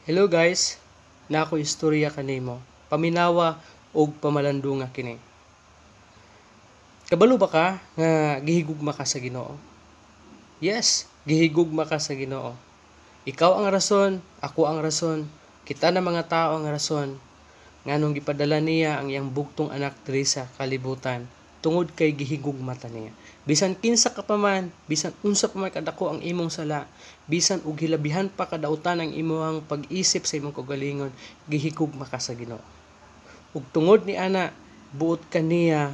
Hello guys, naa koy istorya kanimo. Paminawa og pamalandunga kini. Kabalo ba ka nga gihigugma ka sa Ginoo? Yes, gihigugma ka sa Ginoo. Ikaw ang rason, ako ang rason, kita na mga tao ang rason nganong gipadala niya ang iyang bugtong anak diri sa kalibutan tungod kay gihigugma ta niya. Bisan kinsa ka pa man, bisan unsa pa man kadako ang imong sala, bisan og hilabihan pa kadautan ang imong pag-isip sa imong kaugalingon, gihigugma ka sa Ginoo. Ug tungod ni ana, buot ka niya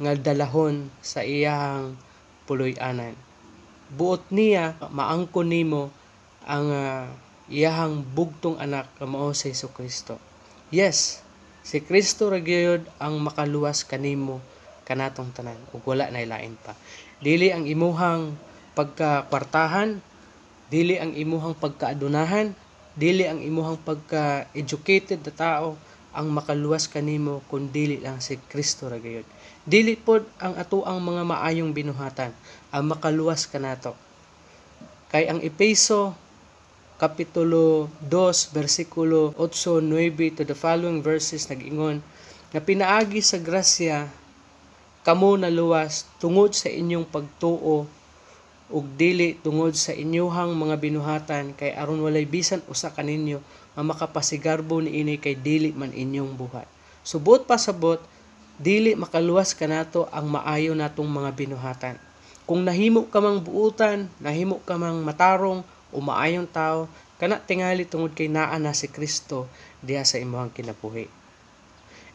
nga dalahon sa iyang puloy-anan. Buot niya maangkon nimo ang iyahang bugtong anak nga mao si Kristo. Yes, si Kristo ra gyud ang makaluwas kanimo, kanatong tanan, ug wala na lain pa. Dili ang imuhang pagkakwartahan, dili ang imuhang pagkaadunahan, dili ang imuhang pagka-educated na tao ang makaluwas kanimo, kun dili lang si Kristo ra gyud. Dili pod ang atoang mga maayong binuhatan ang makaluwas kanato. Kay ang Epeso kapitulo 2 bersikulo 8, 9 to the following verses nag-ingon nga pinaagi sa grasya kamo naluwas tungod sa inyong pagtuo ug dili tungod sa inyuhang mga binuhatan, kay aron walay bisan usa kaninyo nga makapasigarbo niini, kay dili man inyong buhat. Subot pasabot, dili makaluwas kanato ang maayo natong mga binuhatan. Kung nahimo ka mang buutan, nahimo ka mang matarong o maayong tao, kana tingali tungod kay naa na si Kristo diha sa imuhang kinabuhi.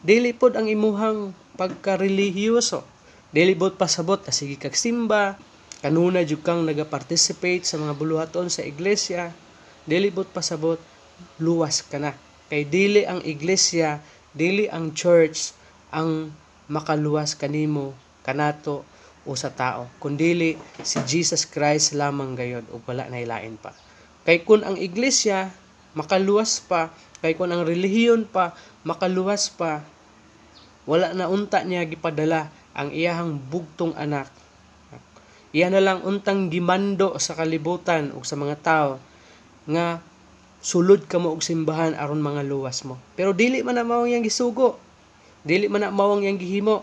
Dili pod ang imuhang pagkarelihiyoso. Dili pod pasabot na sige kag simba, kanunay jud kang naga-participate sa mga buluhaton sa iglesia. Dili pod pasabot luwas ka na. Kay dili ang iglesia, dili ang church ang makaluwas kanimo, kanato o sa tao, kundili si Jesus Christ lamang gayod ug wala na lain pa. Kay kun ang iglesia makaluwas pa, kay kun ang relihiyon pa makaluwas pa, wala na unta niya gipadala ang iyahang bugtong anak. Iya na lang untang gimando sa kalibutan ug sa mga tao nga sulod kamo og simbahan aron mga luwas mo. Pero dili man na mao iyang gisugo. Dili man na mao ang iyang gihimo.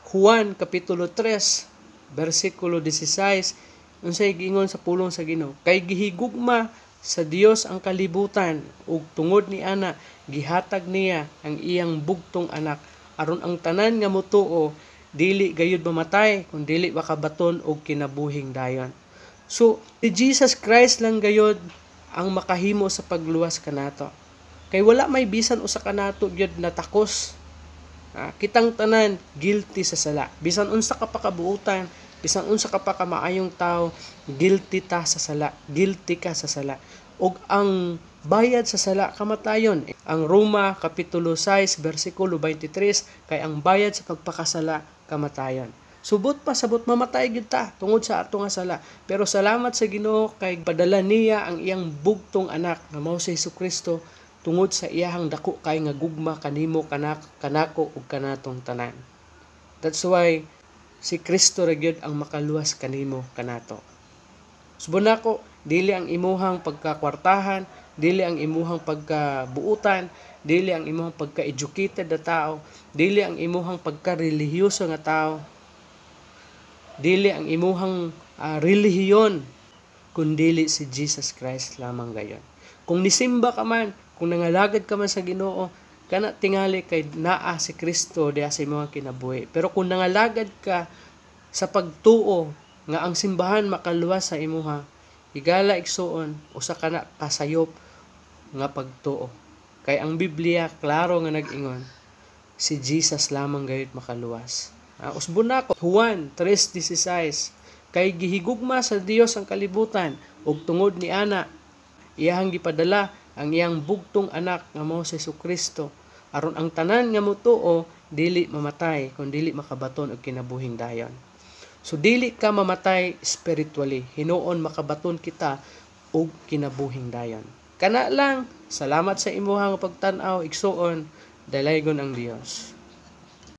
Juan kapitulo 3 bersikulo 16, unsay giingon sa pulong sa Ginoo? Kay gihigugma sa Dios ang kalibutan ug tungod ni ana gihatag niya ang iyang bugtong anak aron ang tanan nga motuo dili gayud mamatay kun dili makabaton og kinabuhing dayon. So si Jesus Christ lang gayud ang makahimo sa pagluwas kanato. Kay wala may bisan usa kanato gyud natakos. Kitang tanan guilty sa sala. Bisan unsa ka pa kabuutan, bisan unsa ka pa ka maayong tao, guilty ta sa sala, guilty ka sa sala. Ug ang bayad sa sala, kamatayon. Ang Roma kapitulo 6 bersikulo 23, kay ang bayad sa pagpakasala, kamatayon. Subot pa sabot, mamatay gyud ta tungod sa ato nga sala. Pero salamat sa Ginoo kay padala niya ang iyang bugtong anak nga mao si Kristo tungod sa iyahang dako kay nga gugma kanimo, kanako ug kanatong tanan. That's why si Kristo ra gyud ang makaluwas kanimo, kanato. Subon nako, dili ang imuhang pagkakwartahan, dili ang imuhang pagkabuutan, dili ang imuhang pagka-educated na tao, dili ang imuhang pagka-relihiyoso nga tao, dili ang imuhang relihiyon, kundili si Jesus Christ lamang gayon. Kung nisimba ka man, kung nangalagad ka man sa Ginoo, kana tingali kay naa si Kristo diha sa imong kinabuhi. Pero kung nangalagad ka sa pagtuo nga ang simbahan makaluwas sa imuha, higala igsuon, usa ka na kasayop nga pagtuo. Kay ang Biblia klaro nga nag-ingon, si Jesus lamang gayud makaluwas. Usbon nako, Juan 3:16, kay gihigugma sa Dios ang kalibutan ug tungod ni ana iyahang gipadala ang iyang bugtong anak nga mao si Kristo aron ang tanan nga motuo dili mamatay kun dili makabaton og kinabuhing dayon. So dili ka mamatay spiritually, hinuon makabaton kita og kinabuhing dayon. Kana lang, salamat sa imuhang pagtan-aw, igsuon, dalaygon ang Dios.